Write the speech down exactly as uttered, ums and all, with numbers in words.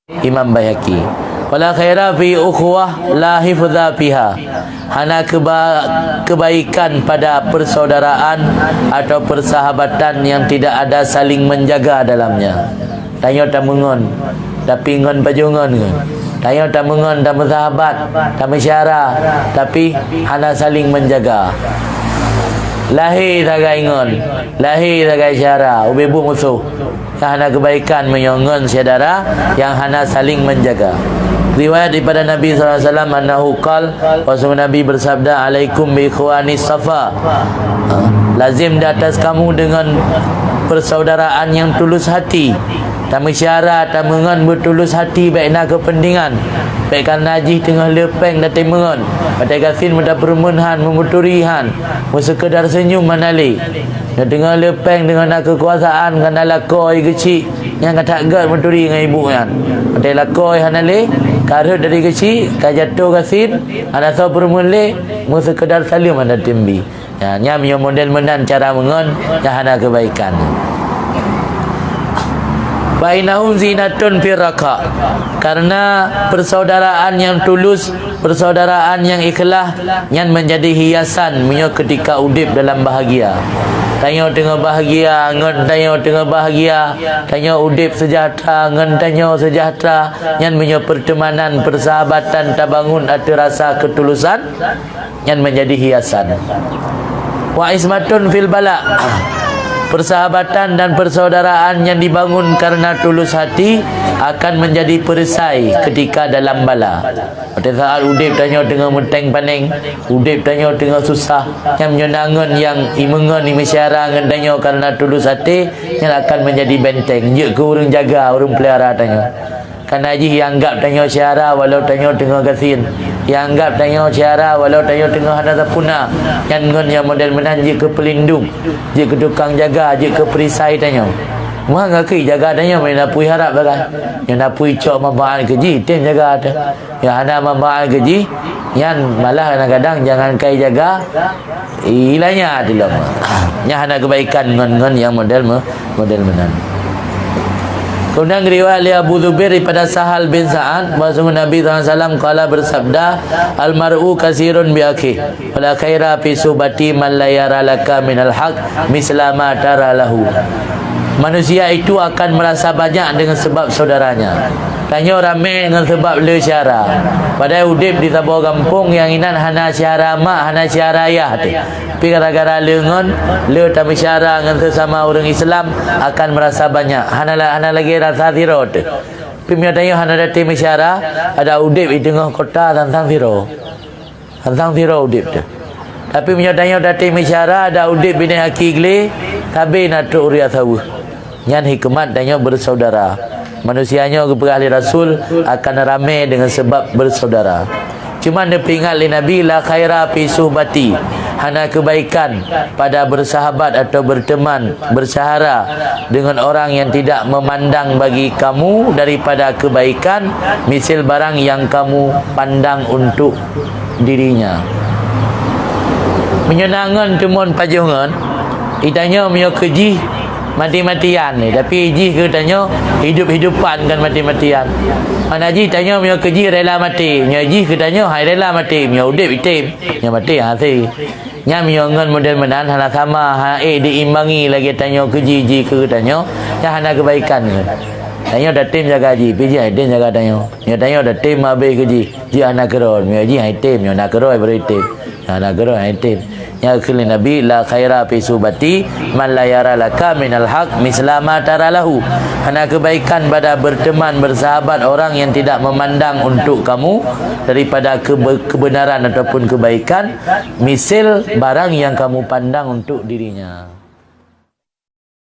Imam Baihaqi. Wala khaira fi ukhuwah la hifdha fiha. Hana keba-, kebaikan pada persaudaraan atau persahabatan yang tidak ada saling menjaga dalamnya. Tanyoe tameungon, tapi ngon pajoh ngon ngon. Tanyoe tameungon, tameusahabat, tameusyara, tapi hana saling menjaga. Lahé sagai ngon, lahé sagai syara, ubé buet musoh. Nyang hana kebaikan meunyoe ngon syedara nyang hana saling menjaga. Riwayat daripada Nabi sallallahu alaihi wasallam, annahu qal, bahwasanya Nabi bersabda, "Alaikum bi ikhwani safa." Ha, lazim di atas kamu dengan persaudaraan yang tulus hati. Tameusyara, tameungon beutulus hati, bék na keupeuntengan. Bék kareuna jih teungoh le péng tateungon. Watée gasien meutapeurumeun han, meumuturi han, meuseukeudar seunyum hana le. Nyoe teungoh le péng, teungoh na keukuasaan, ka na lakoe geuchik, nyang ka that gét meuturi ngon ibu nyan. Watée lakoe hana le, ka rhot dari geuchik, ka jato gasien, hana soe peurumeun le, meuseukeudar saleuem hana tem bi. Nyan, nyan meunyoe model meunan cara meungon, nyan hana kebaikan. Fa innahum zinatun fir raqa. Karena persaudaraan yang tulus, persaudaraan yang ikhlas, nyan menjadi hiasan meunyoe ketika udeb dalam bahagia. Tanyoe teungoh bahagia, ngon tanyoe teungoh bahagia, tanyoe udeb sejahtera, ngon tanyoe sejahtera, nyan meunyoe pertemanan, persahabatan tabangun ateueh rasa ketulusan, nyan menjadi hiasan. Wa ismatun fil bala. Persahabatan dan persaudaraan yang dibangun karena tulus hati akan menjadi perisai ketika dalam bala. Pada saat udeb tanyoe teungoh meuténg panéng, udeb tanyoe teungoh susah, nyan meunyoe na ngon nyang imeungon, imeusyara ngon tanyoe karena tulus até, nyan akan menjadi benteng, jeuet keu ureuëng jaga, ureuëng peulihara tanyoe. Kareuna jih ianggab tanyoe syara walau tanyoe teungoh gasien. Ianggab tanyoe syara walau tanyoe teungoh hana sapeue na. Nyan ngon nyang model meunan jeuet keu peulindong, jeuet keu tukang jaga, jeuet keu perisai tanyoe. Meuhana keu jaga tanyoe, meunyoe na peue harab sagai. Nyoe na peue cok manfaat keu jih, tem jaga teuh. Nyoe hana manfaat keu jih, nyan malah kadang-kadang jangankai jaga, ilanya tilom. Nyan hana kebaikan ngon, ngon nyang model me-, model meunan. Kemudian riwayat lé Abu Zubair daripada Sahal bin Sa'ad, bahwasanya Nabi sallallahu alaihi wasallam qala, bersabda, "Al mar'u katsirun bi akhi, wala khaira fi suhbati man la yara laka minal haq misla ma tara lahu." Manusia itu akan merasa banyak dengan sebab saudaranya. Tanyoe ramé ngon sabab le syara. Padahai udeb di saboh gampông nyang inan hana syara mak, hana syara yah teuh. Tapi gara-gara le ngon, le tameusyara ngon sesama ureuëng Islam akan merasa banyak. Hana la-, hana lagée rasa sidroe teuh. Tapi meunyoe tanyoe hana tatem meusyara, ada udeb di teungoh kota sang-sang sidroe. Sang-sang sidroe udeb teuh. Tapi meunyoe tanyoe tatem meusyara, ada udeb binéh aki glé, sabe na trok ureuëng saweue. Nyan hikeumat tanyoe beusaudara. Manusia nyoe geupeugah lé Rasul akan ramé deungon sabab beusaudara. Cuma neupeuingat lé Nabi, "La khaira fi suhbati." Hana kebaikan pada bersahabat atau berteman, bersahara dengan orang yang tidak memandang bagi kamu daripada kebaikan, misal barang yang kamu pandang untuk dirinya. Meunyoe na ngon teumon pajoh ngon, itanyoe meunyoe keu jih mati-matian, tapi jih keu tanyoe hidup-hidupan kan mati-matian. Mana jih tanyoe meunyoe keu jih rela maté, meunyoe jih keu tanyoe hai rela maté, meunyoe udeb item, meunyoe maté hase. Nyan meunyoe ngon model meunan hana sama, hana ék diimbangi lagée tanyoe keu jih, jih keu tanyoe, nyan hana kebaikan ngon. Tanyoe tatem jaga jih, pi jih hai tem jaga tanyoe. Meunyoe tanyoe tatem habéh keu jih, jih hana keudroe, meunyoe jih hai tem, meunyoe na keudroe baru item. Hana keudroe hai tem. Nyan kheun lé Nabi, "La khaira fi suhbati man la yara laka minal haq misla ma tara lahu." Hana kebaikan pada berteman, bersahabat orang yang tidak memandang untuk kamu daripada kebe-, kebenaran ataupun kebaikan, misal barang yang kamu pandang untuk dirinya.